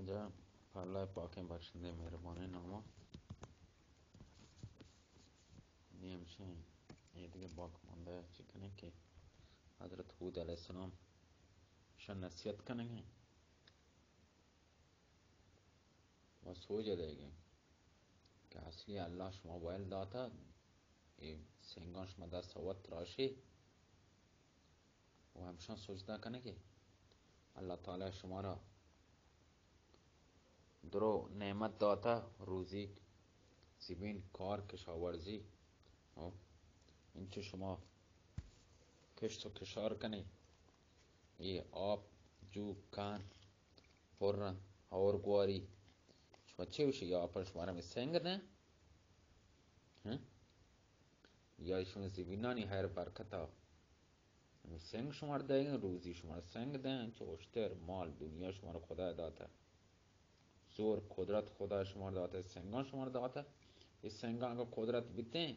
جا پہ اللہ پاکیں بخشندہ مہربانیں نام ءَ۔ نی ہمشیں اے دگہ باقی ماندہ چی کنیں کہ حضرت ہود علیہ السلام شان نصیحت کنگیں و سوج دئیگیں کہ اصلی اللہ شما ویل داتا، اے سنگاں شما دست وت تراشی و ہمشان سجدہ کنگے۔ اللہ تعالی شمارا درو نعمت داتا، روزی، زمین، کار، کشاورزی، ہو، انچو شما کشت و کشار کنی، اے آپ، جو، کان، پرن، ہور گواری، شما چے وشی آپ شمارا ہمیں سنگ دیں؟ ہاں؟ یا شما زمینانی خیر برکتا ہمیں سنگ شمار دئیگیں، روزی شمار سنگ دیں، چو اشتر مال دنیا شمار خدا داتا، زور قدرت خدا شمار داتا، سنگان شمار داتا۔ اے سنگان اگر قدرت بیتیں،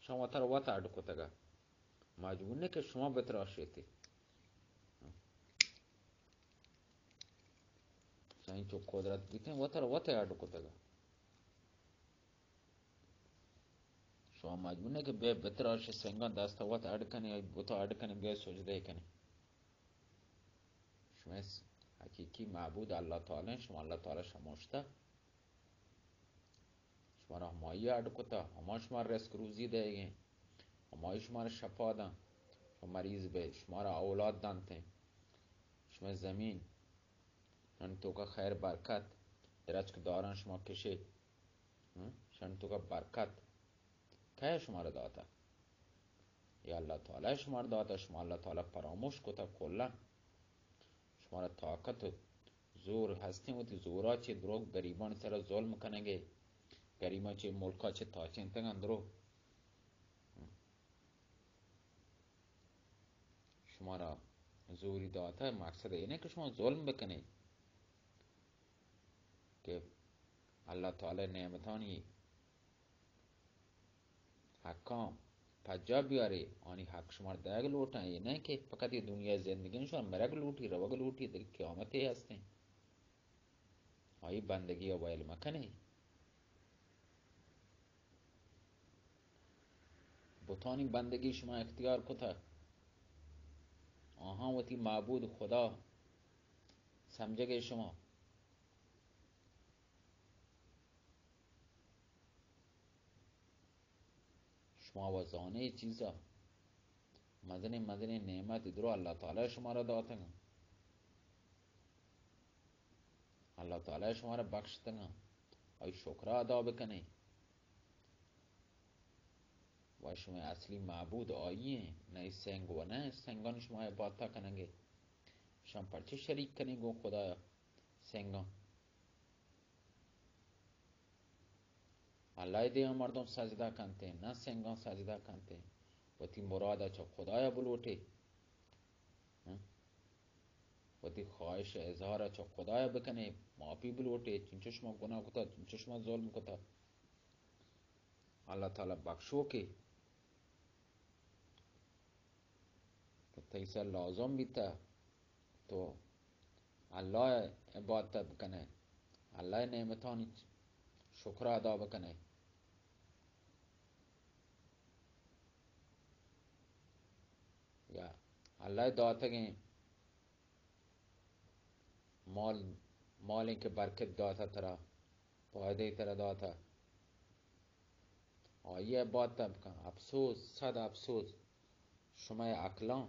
شما وتر وت اڈ کتگا، مجبور نہ کہ شما بتراشیتی۔ شاہین چو قدرت بیتیں، وتر وت اڈ کتگا۔ شما مجبور نہ کہ بے بتراش سنگان دست وت اڈ کنی، بتا اڈ کنی، بے سجدہ کنی۔ شما حقیقی معبود اللہ تعالی ہیں، شما اللہ تعالی شموشتا۔ شما را ہمائی اڈ کتا، ہما شما رزق روزی دئیگیں، ہمائی شما را شفا داں، شما مریض بے، شما را اولاد دانتیں، شما زمین، شان توکا خیر برکت، درچک داران شما کشے، ہم؟ شان توکا برکت۔ کئے شما را داتا؟ یا اللہ تعالی شما را داتا، شما اللہ تعالی فراموش کتا کلا۔ شما را طاقت و زور ہستیں، وتی زورا چہ دروگ گریبان سرا ظلم کنگے، گریبان چہ ملکا چہ تاچینتگاں درو۔ شما را زوری داتا، مقصد اے نہ کہ شما ظلم بکنے کہ اللہ تعالی نعمتانی حقاں پجا بیارے، آنی حق شمار دئیگ لوٹاں، اے نہ کہ فقط اے دنیا زندگی شمار مرگ لوٹی، روگ لوٹی، دگہ قیامتے ہستیں۔ آئی بندگی ءَ ویل مکنے۔ بتانی بندگی شما اختیار کتا، آہاں وتی معبود خدا سمجھگے شما۔ شما و زانے اے چیزا، مزنیں مزنیں نعمت درو اللہ تعالی شما را داتگاں۔ اللہ تعالی شما را بخشتگاں۔ آئی شکر ادا بکنے۔ و شما اصلی معبود آئی ہیں، نہ اے سنگ و نہ سنگان شما عبادت کنگے۔ شما پرچے شریک کنے گوں خدا سنگان؟ اللہ ءِ دیما مردم سجدہ کنتے، نہ سنگاں سجدہ کنتے۔ وتی مراد ءَ چہ خدایا بلوٹے۔ ہاں؟ وتی خواہش ءِ اظہار ءَ چہ خدایا بکنے، معافی بلوٹے، چنچو شما گناہ کتا، چنچو شما ظلم کتا۔ اللہ تعالی بخشوکے۔ کہ تئی سر لازم بیتہ تو اللہ ءِ عبادت بکنے، اللہ ءِ نعمتانی شکر ادا بکنے۔ یا اللہ ءِ داتگیں مال، مالیں کہ برکت داتہ ترا، فائدہ ترا داتہ، آئی ءِ عبادت بکن۔ افسوس، صد افسوس، شمئے عقلاں،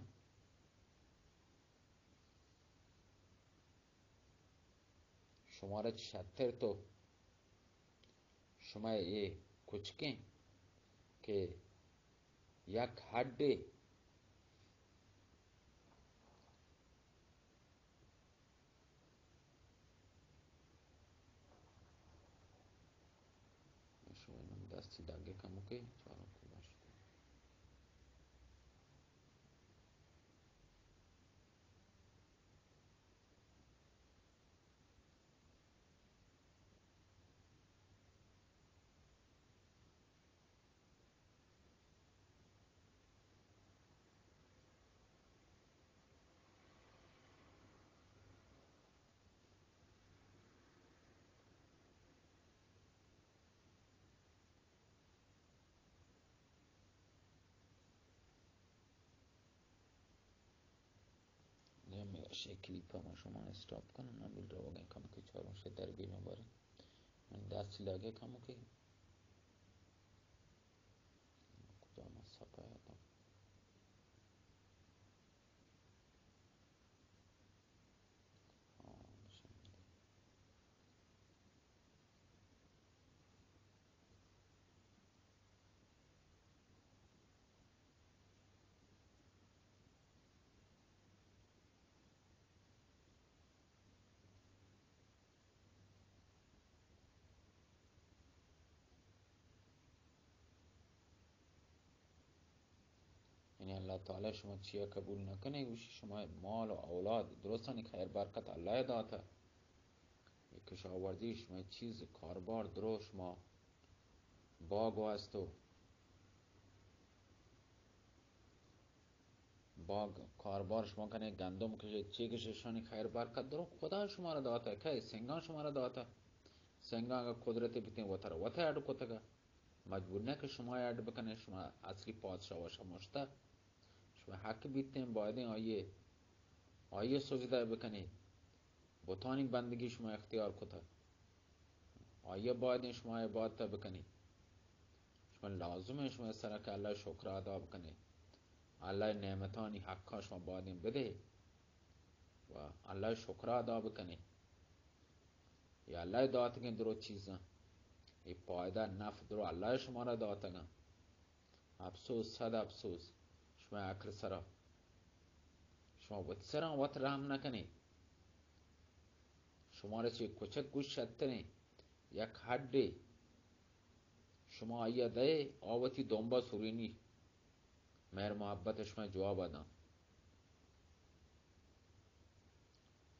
شمارا چہ شتر تو شمئے اے کچکیں کہ یک ہڈے شمئے نم دستی دگہ کمکے چاروں کو باشد۔ شے کلیپ ءَ ما شما اسٹاپ کناں، ما بل روگ ءَ ایں کمکے چاروں شے دربیجاں بارے۔ من دست لگے کمکے۔ کجا ما سپا اتاں؟ ہاں، بشن۔ یعنی اللہ تعالی شما چیا قبول نہ کنے، گوشی شما مال و اولاد درستانی خیر برکت اللہ داتا، یک کشاورزی شما چیز کاربار درو شما باغ و استو باغ کاربار شما کنے، گندم کشے، چی کشے، شانی خیر برکت درو خدا شما را داتا، کئے سنگان شما را داتا، سنگان اگا قدرت بیتیں وتر وت اڈ کتگا، مجبور نہ کہ شما اڈ بکنے، شما اصلی پادشاہ و شمشتہ، شما حق بیتیں بایدیں آئیے، آئیے سجدہ بکنے، بتانی بندگی شما اختیار کتا۔ آئی ءَ باید انت شما عبادت ءَ بکنی۔ شما لازم انت شما سرا کہ اللہ ءِ شکر ءَ ادا بکنی۔ اللہ ءِ نعمتانی حق ءَ شما باید انت بدے و اللہ ءِ شکر ءَ ادا بکنی۔ اے اللہ ءِ داتگیں درو چیزاں۔ اے پائدہ نفع درو اللہ ءَ شما را داتگاں۔ افسوس، صد افسوس، شما عقل سرا، شما وت سرا وت رحم نہ کنی۔ شما را چہ کچک گوش شتریں یک ہڈے شما آئی ءَ دئے، آ وتی دمب ءَ سرینی، مہر محبت ءَ شما جواب ءَ داں۔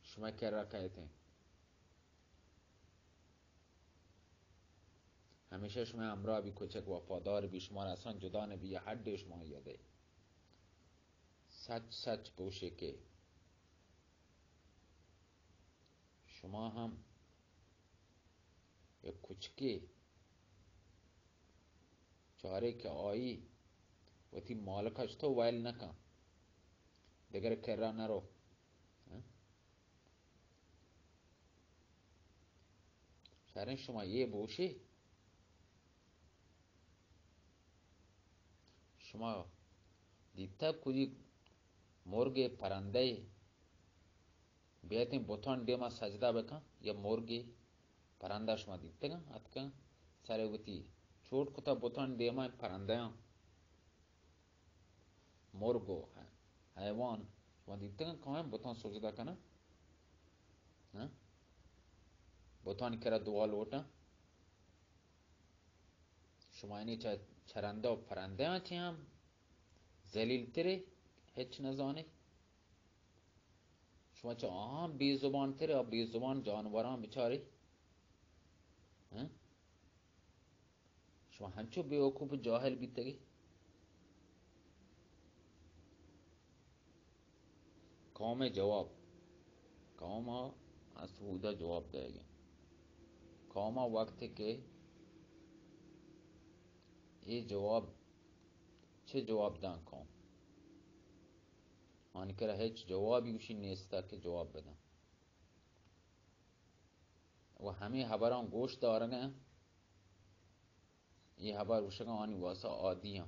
شما کرا کئیت انت۔ ہمیشہ شما ہمراہ بی، کچک وفادار بی، شما را اصلاً جدا نہ بی، ہڈے شما آئی ءَ دئے۔ سچ سچ بوشے کہ شما ہم یک کچکے چارے کہ آئی وتی مالک ءَ چتو ویل نہ کن، دگر کرا نہ رو۔ ہاں؟ شریں شما اے بوشے، شما دیتگ کدی مرگے پرندے بیایتیں بتان دیما سجدہ بکن، یا مرگے پرندہ شما دیتگاں اتکاں سرے وتی چوٹ کتا بتان دیما، پرندیاں، مرگ و حیوان شما دیتگاں کائیں بتان سجدہ کناں؟ ہاں؟ بتان کرا دعا لوٹاں؟ شما اینی چہ چرندہ و پرندیاں چہ ہم ذلیل ترے، ہچ نہ زانے۔ شما چہ آہاں بے زبان ترے، آ بے زبان جانوراں بچارے۔ ہاں؟ شما ہنچو بے وقوف و جاہل بیتگے۔ قوم ءِ جواب، قوم ءَ است اودا جواب دئیگ ءَ۔ قوم ءَ وقت کہ اے جواب، چے جواب داں قوم؟ آنی کرا ہچ جوابی گوشی نیستا کہ جواب بداں۔ و ہمے ہبراں گوش دارگ ءَ، اے ہبر گوشگ ءَ آنی واسا عادی آں۔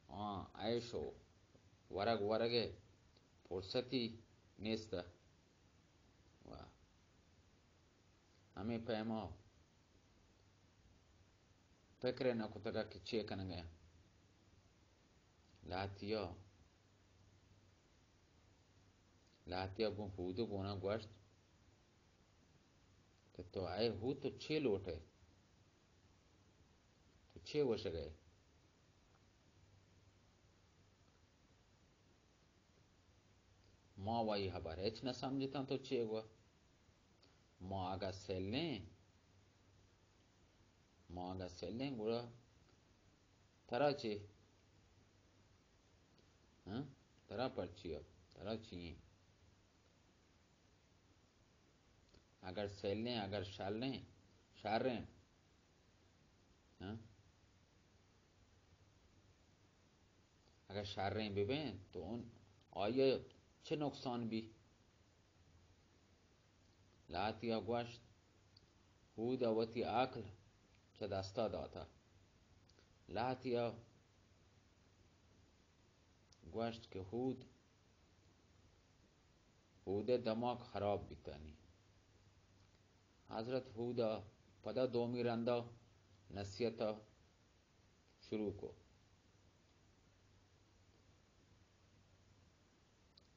آں، عیش و ورگ ورگ ءِ فرصتی نیست۔ و ہمے پیما پکر ءَ نہ کتگ کہ چے کنگ ءَ۔ لہتیا، لہتیا گوں ہود ءَ گونا گوشت کہ تو اے ہود، تو چے لوٹ ئے؟ تو چے گوشگ ئے؟ ما وئی ہبر ہچ نہ سمجھتاں تو چے گو۔ ما اگاں سلیں، ما اگاں سلیں گڑا ترا چے؟ ہاں؟ ترا پرچی ءَ؟ ترا چی ایں؟ اگر سلیں، اگر شلیں، شریں، ہاں؟ اگر شریں ببیں تو اون آئی ءَ چہ نقصان بی؟ لہتیا گوشت، ہود ءَ وتی عقل چہ دستا داتہ۔ لہتیا گوشت کہ ہود، ہود ءِ دماغ خراب بیتہ نی۔ حضرت ہود ءَ پدا دومی رندا نصیحت ءَ شروع کو۔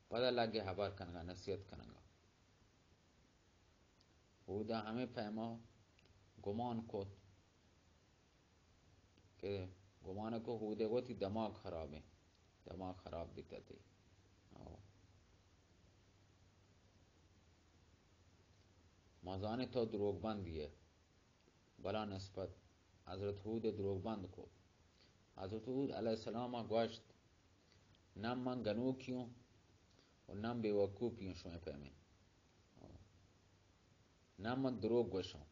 پدا لگے ہبر کنگا، نصیحت کنگا۔ ہود ءَ ہمے پیما گمان کت کہ گمان کو ہود ءَ گو تئی دماغ خراب ایں، دماغ خراب بیتہ تئی۔ او۔ ما زانیں تو دروگ بندی ئے۔ بلا نسبت حضرت ہود ءَ دروگ بند کو۔ حضرت ہود علیہ السلام ءَ گوشت، نہ من گنوکی اوں و نہ بے وقوفی اوں شمئے پیمیں۔ نہ من دروگ گوشاں۔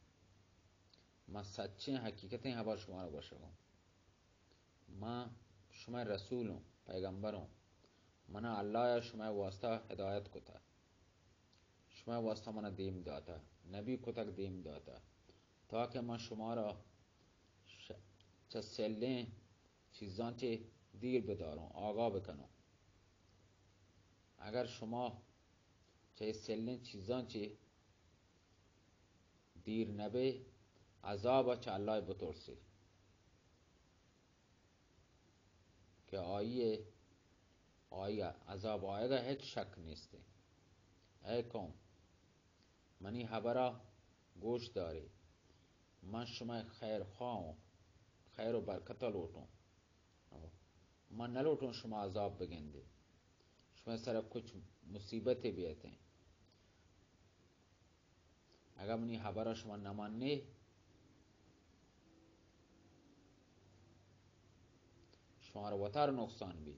من سچیں حقیقتیں ہبر شمارا گوشگوں۔ من شمئے رسول اوں، پیغمبر اوں۔ منا اللہ ءَ شمئے واسطہ ہدایت کتہ۔ شمئے واسطہ منا دیم داتہ، نبی کتگ دیم داتہ، تاکہ من شمارا ش-، چہ سلیں چیزاں چہ دیر بداروں، آگاہ بکنوں۔ اگر شما چہ اے سلیں چیزاں چہ دیر نبے، عذاب ءَ چہ اللہ ءَ بترسے۔ کہ آئی ءَ، آئی ءَ عذاب آیگ ءَ ہچ شک نیست۔ اے قوم، منی ہبرا گوش دارے، من شمئے خیر خواہ اوں، خیر و برکت ءَ لوٹوں۔ من نہ لوٹوں شما عذاب بگندے، شمئے سرا کچھ مصیبتے بیتیں۔ اگاں منی ہبرا شما نہ مننے، شمارا وتارا نقصان بی۔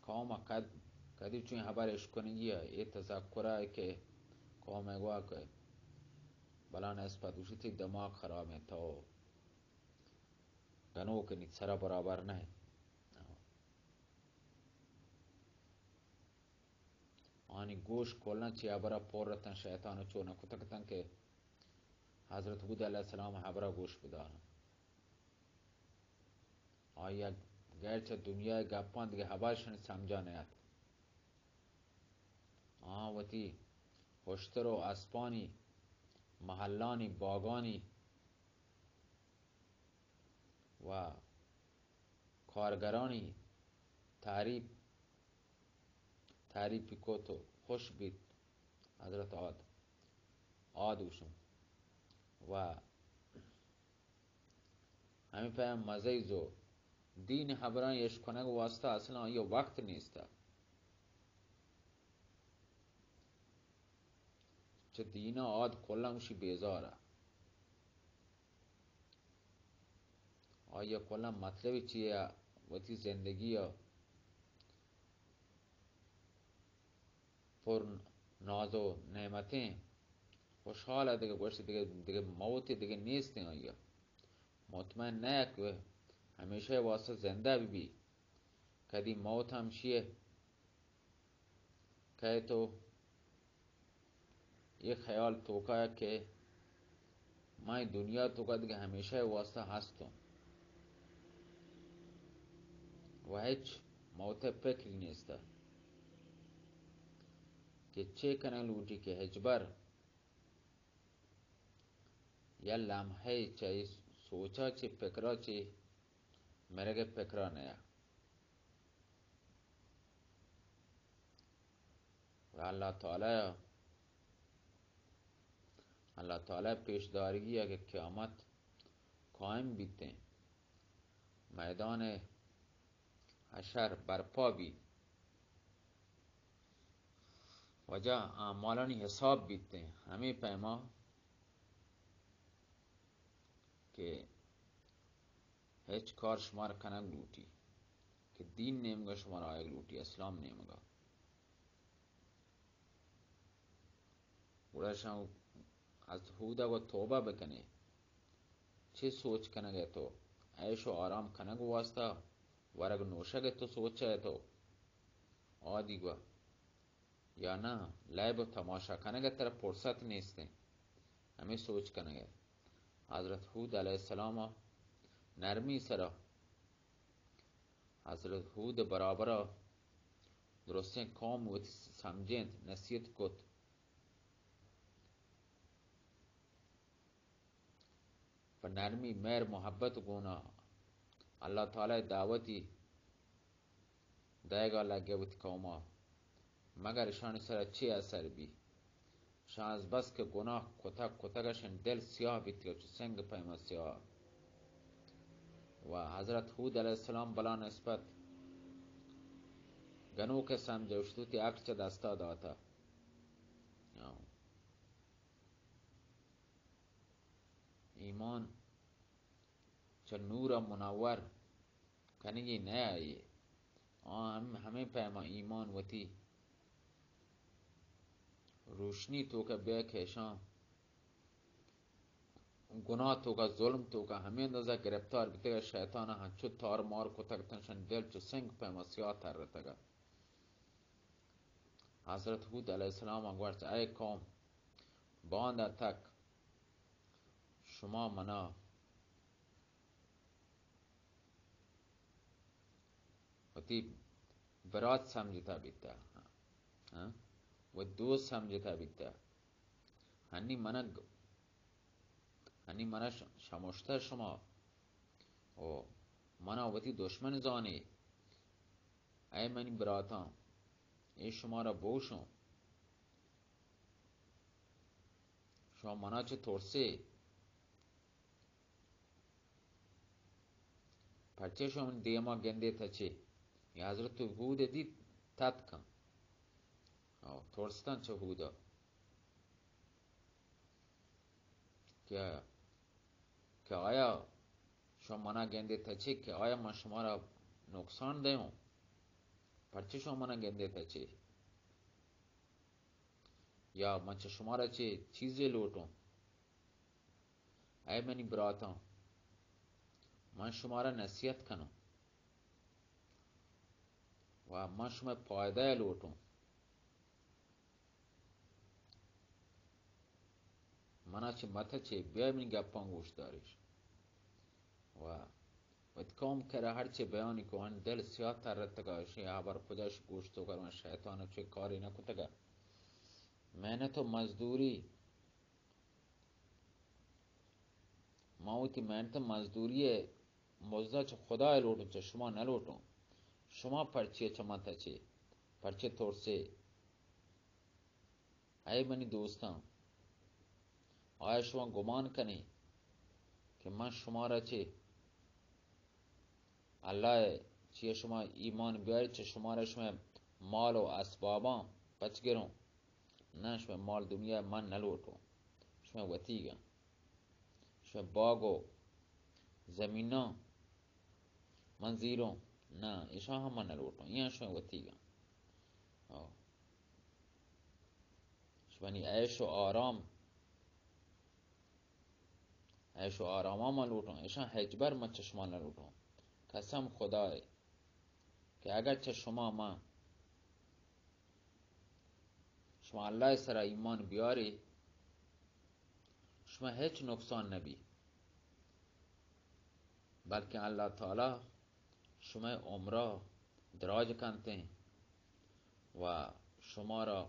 قوم ءَ کد، کدی چوئیں ہبر اشکنگی ءَ اے تذکرہ ءَ کہ قوم ءَ گوا کہ بلا نسبت گوشی تئی دماغ خراب ایں، تو گنوک نی، سرا برابر نہ ئے۔ آنی گوش کلاں چہ ہبرا پر اتاں، شیطان ءَ چو نہ کتگ اتاں کہ حضرت ہود علیہ السلام ہبرا گوش بداراں۔ آئی ءَ غیر چہ دنیا ءِ گپاں دگہ ہبر شانی سمجھا نہ ات۔ آ وتی ہشتر و اسپانی، محلانی، باگانی و کارگرانی تعریف، تعریفی کت و خوش بیت۔ حضرت عاد، عاد گوشم و ہمے پیم مزئی زو دین ہبراں اشکنگ واسطہ اصلاً آئی ءَ وقت نیستا۔ چہ دین ءَ عاد کلاں گوشی بیزار ءَ۔ آئی ءَ کلاں مطلب چی ءَ وتی زندگی ءَ پر ناز و نعمتیں خوشحال ءَ دگہ گوشت دگہ، دگہ موت دگہ نیستیں آئی ءَ۔ مطمئن نہ کہ ہمیشہ واسطہ زندہ بہ بی۔ کدی موت ہمشی ءَ کئے تو اے خیال توکا کہ من دنیا توکا دگہ ہمیشہ واسطہ ہستوں و ہچ موت ءِ پکری نیست کہ چے کنگ لوٹی کہ ہچبر یا لمحہ چہ سوچا چہ پکرا چہ مرگ ءِ پکرا نیا۔ و اللہ تعالی، اللہ تعالی پیش دارگی ءَ کہ قیامت قائم بیتیں، میدان حشر برپا بیت، واجہ اعمالانی حساب بیتیں، ہمے پیما کہ ہچ کار شمار کنگ لوٹی کہ دین نیمگا شمار آیگ لوٹی، اسلام نیمگا۔ گڑا شما از ہود ءَ گوں توبہ بکنے۔ چے سوچ کنگ ءَ تو؟ عیش و آرام کنگ واسطہ ورگ نوشگ تو سوچ ئے تو؟ آ دیگا یا نہ، لیب و تماشا کنگ ترا فرصت نیستیں، ہمیں سوچ کنگ ئے۔ حضرت ہود علیہ السلام نرمی سرا، حضرت ہود برابرا درستیں قوم وتی سمجھینت، نصیحت کت۔ پہ نرمی، مہر، محبت گونا اللہ تعالی دعوتی دئیگا لگے وتی قوما، مگر اشانی سرا چے اثر بی؟ اشان از بس کہ گناہ کتگ کتگ، اشان دل سیاہ بیتگ، چو سنگ پیما سیاہ۔ و حضرت ہود علیہ السلام بلا نسبت گنوک سمجھ اشتو تی عقل چہ دستا داتا۔ ایمان چہ نور ء منور کنگی نہ آئی۔ آ ہم ہمیں پیما ایمان وتی روشنی توکا بیا کہ اشاں گناہ توکا، ظلم توکا ہمیں اندازہ گرفتار بیتگ، شیطان ہنچو تار مار کتگ، تنشن دل چو سنگ پیما سیاہ ترتگ۔ حضرت ہود علیہ السلام گوشت، اے قوم، باندا تک شما منا وتی برات سمجھتا بیتا، ہاں؟ و دوست سمجھتا بیتا۔ ہنی منا گ-، ہنی منا ش-، شمشتہ شما و منا وتی دشمن زانی۔ اے منی براتاں، اے شمارا بوشوں، شما منا چہ ترسے؟ پرچے شما من دیما گندے تچے؟ یا حضرت ہود دیت تتکاں۔ او، ترستاں چہ ہودا۔ کہ، کہ آیا شما منا گندے تچے کہ آیا من شمارا نقصان دیوں؟ پرچے شما منا گندے تچے؟ یا من چہ شمارا چے چیزے لوٹوں؟ اے منی براتاں، من شمارا نصیحت کنوں و من شمئے پائدہ لوٹوں۔ منا چہ متچے، بیا منی گپاں گوش داریش۔ و وت قوم کرا ہرچے بیانی کو، آن دل سیاہ ترتگا، اشی ہبر کجاش گوشتو کر، من شیطان چے کاری نہ کتگا۔ محنت و مزدوری، ما وتی محنت مزدوری مزدا چہ خدا لوٹوں، چہ شما نہ لوٹوں۔ شما پرچے چہ من تچے؟ پرچے ترسے؟ اے منی دوستاں، آیا شما گمان کنی کہ من شمارا چہ اللہ چیا شما ایمان بیاری، چہ شمارا شما مال و اسباباں پچ گروں؟ نہ، شما مال دنیا من نہ لوٹوں، شما وتیگاں۔ شما باگ و زمیناں من زیروں؟ نہ، ایشاں ہم من نہ لوٹوں، ایاں شما وتیگاں۔ او۔ شمانی عیش و آرام، عیش و آراماں من لوٹوں، ایشاں ہچبر من چہ شما نہ لوٹوں۔ قسم خدائے کہ اگر چہ شما من شما اللہ سرا ایمان بیاری، شما ہچ نقصان نبی، بلکہ اللہ تعالی شما عمرہ دراج کنتیں و شمارا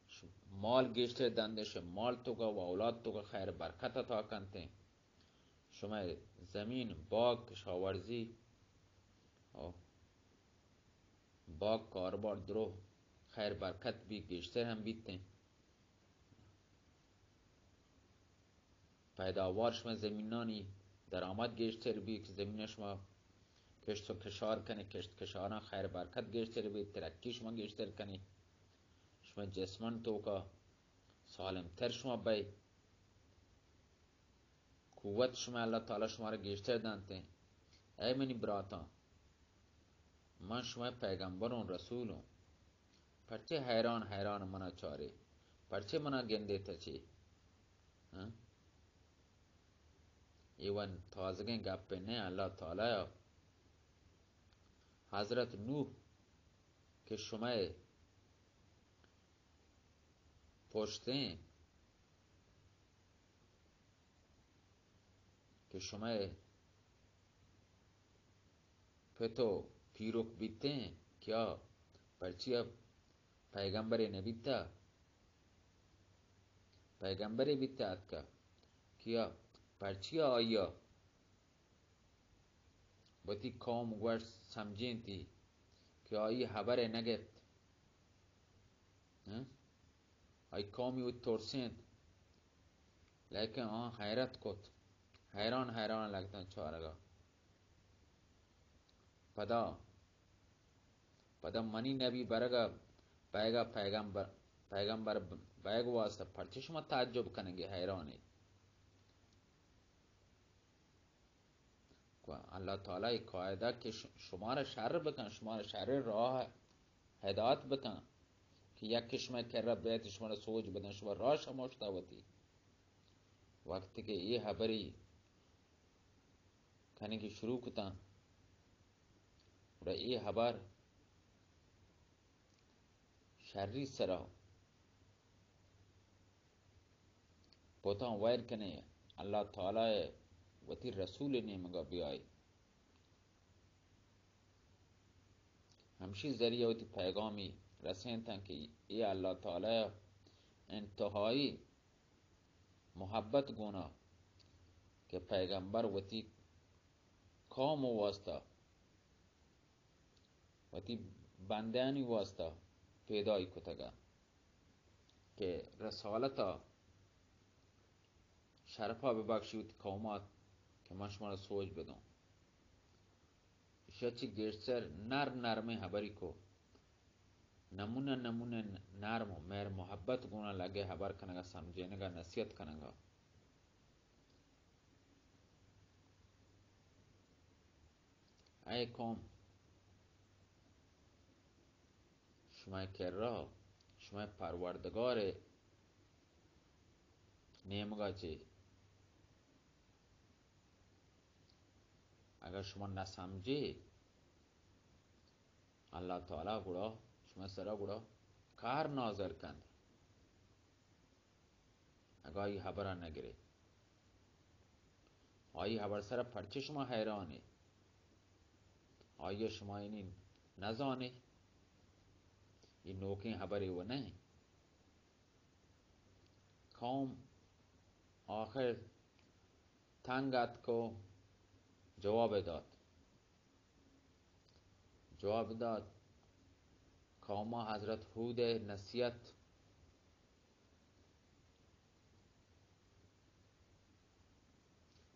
ش-، مال گیشتر دندش، مال توکا و اولاد توکا خیر برکت عطا کنتیں۔ شمئے زمین، باغ، کشاورزی، او باغ کاروبار درو خیر برکت بی، گیشتر ہم بیتیں۔ پیداوار شمئے زمینانی درآمد گیشتر بی کہ زمین شما کشت و کشار کنی، کشت کشاراں خیر برکت گیشتر بی، ترقی شما گیشتر کنی۔ شمئے جسمن توکا سالم تر شما بئے۔ قوت شما اللہ تعالی شما را گیشتر دنتیں۔ اے منی براتاں، من شما پیغمبروں، رسولوں، پرچے حیران حیران منا چارے؟ پرچے منا گندے تچے؟ ہاں؟ اے وَ تازگیں گپے نہ، اللہ تعالی ءَ حضرت نوح کہ شمئے پشتیں، کہ شمئے پت ءُ پیرک بیتیں، کیا پرچیا پیغمبرے نہ بیتا؟ پیغمبرے بیتا اتکا، کیا پرچیا آئیا وتی قوم گوشت سمجھینتی کہ آئی حبرے نہ گپت؟ ہاں؟ آئی قومی وت ترسینت، لیکن آں حیرت کت، حیران حیران لگتاں چارگا۔ پدا، پدا منی نبی برگا، بئیگا پیغمبر، پیغمبر بئیگ واسطہ پرچہ شما تعجب کنگے، حیرانے؟ اللہ تعالی ءِ قاعدہ کہ ش-، شمارا شر بکن، شمارا شر راہ ہدایت بکن، کہ یک شمئے کرا بیت، شمارا سوج بدن، شما راہ شموشتا وتی۔ وقتی کہ اے حبری کنگی شروع کتاں، گڑا اے حبر شری سرا بتاں ویر کنے، اللہ تعالی ءِ وتی رسول ءِ نیمگا بیائے۔ ہمشی ذریعہ وتی پیغامی رسینتاں کہ اے اللہ تعالی ءَ انتہائی محبت گونا کہ پیغمبر وتی قوم واسطہ، وتی بندیانی واسطہ پیدائی کتگا کہ رسالتا شرفا ببخشی وتی قومات کہ من شمارا سوج بدوں۔ ایشی ءَ چہ گیشتر نر نرمیں حبری کو، نمونہ نمونہ نرم و مہر محبت گونا لگے حبر کنگا، سمجھینگا، نصیحت کنگا۔ اے قوم، شمئے کرا، شمئے پروردگارے نیمگا چہ اگر شما نہ سمجھے، اللہ تعالی گڑا شمئے سرا گڑا قہر نازل کنت۔ اگاں آئی حبرا نہ گرے، آئی حبر سرا پرچے شما حیرانے؟ آئی شما اینی نزانے؟ اے نوکیں حبرے و نہ۔ قوم آخر تنگ اتک و جواب دات۔ جواب دات، قوما حضرت ہود ءِ نصیحت۔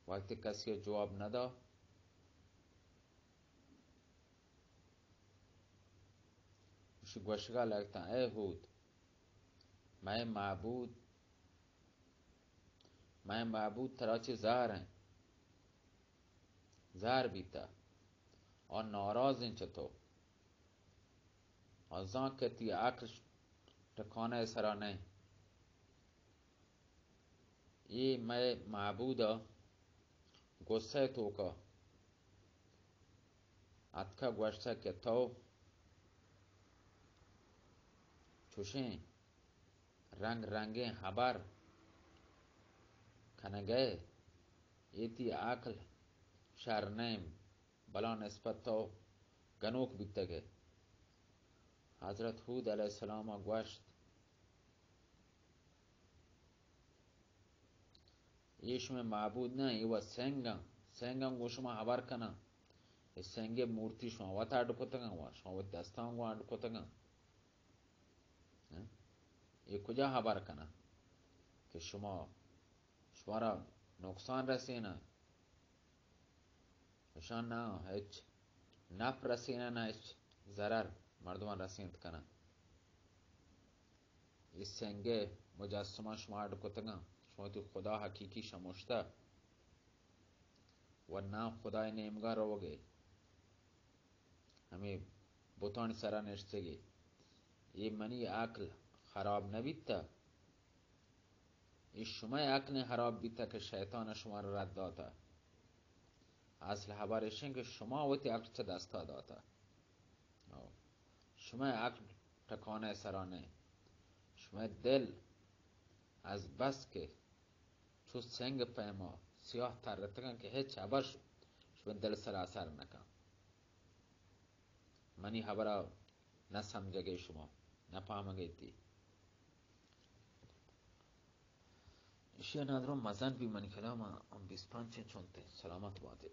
وقتی کسی ءَ جواب نہ دا، گوشگا لگتاں، اے ہود، مئے معبود، مئے معبود ترا چہ زہر انت، زہر بیتہ، آ ناراض انت چہ تو، آ زانت کہ تئی عقل ٹکانہ ءِ سرا نہ انت۔ اے مئے معبود ءِ غصہ ءِ توکا اتکہ، گوشتہ کہ تو چوشیں رنگ رنگیں حبر کنگئے، اے تئی عقل شر نہ انت، بلا نسبت تو گنوک بیتگئے۔ حضرت ہود علیہ السلام ءَ گوشت، اے شمئے معبود نہ، اے و سنگ انت۔ سنگ انت گوں شما حبر کناں۔ اے سنگے مورتی شما وت اڈ کتگاں و شما وت دستاں گوں اڈ کتگاں۔ ہاں؟ اے کجا حبر کناں کہ شما، شمارا نقصان رسیناں؟ اشان نہ ہچ نپ رسیناں، نہ ہچ ضرر مردمان رسینت کناں۔ اے سنگے مجسمہ شما اڈ کتگاں، شما وتی خدا حقیقی شموشتہ و ناں خدائے نیمگا روگے، ہمے بتانی سرا نشتگے۔ اے منی عقل خراب نہ بیتہ، اے شمئے عقل خراب بیتہ کہ شیطان شمارا رد داتہ۔ اصل ہبر ایشیں کہ شما وتی عقل چہ دستا داتا۔ او، شما عقل ٹکانہ سرا نہ۔ شما دل از بس کہ چو سنگ پیما سیاہ ترتگن کہ ہچ ہبر ش-، شما دل سر اثر نکن۔ منی ہبرا نہ سمجھگے شما، نہ پہمگے تی۔ ایشی ء نادراں مزن بی منی کلام ء ہم بیست پنچ چنتے۔ سلامت باتے۔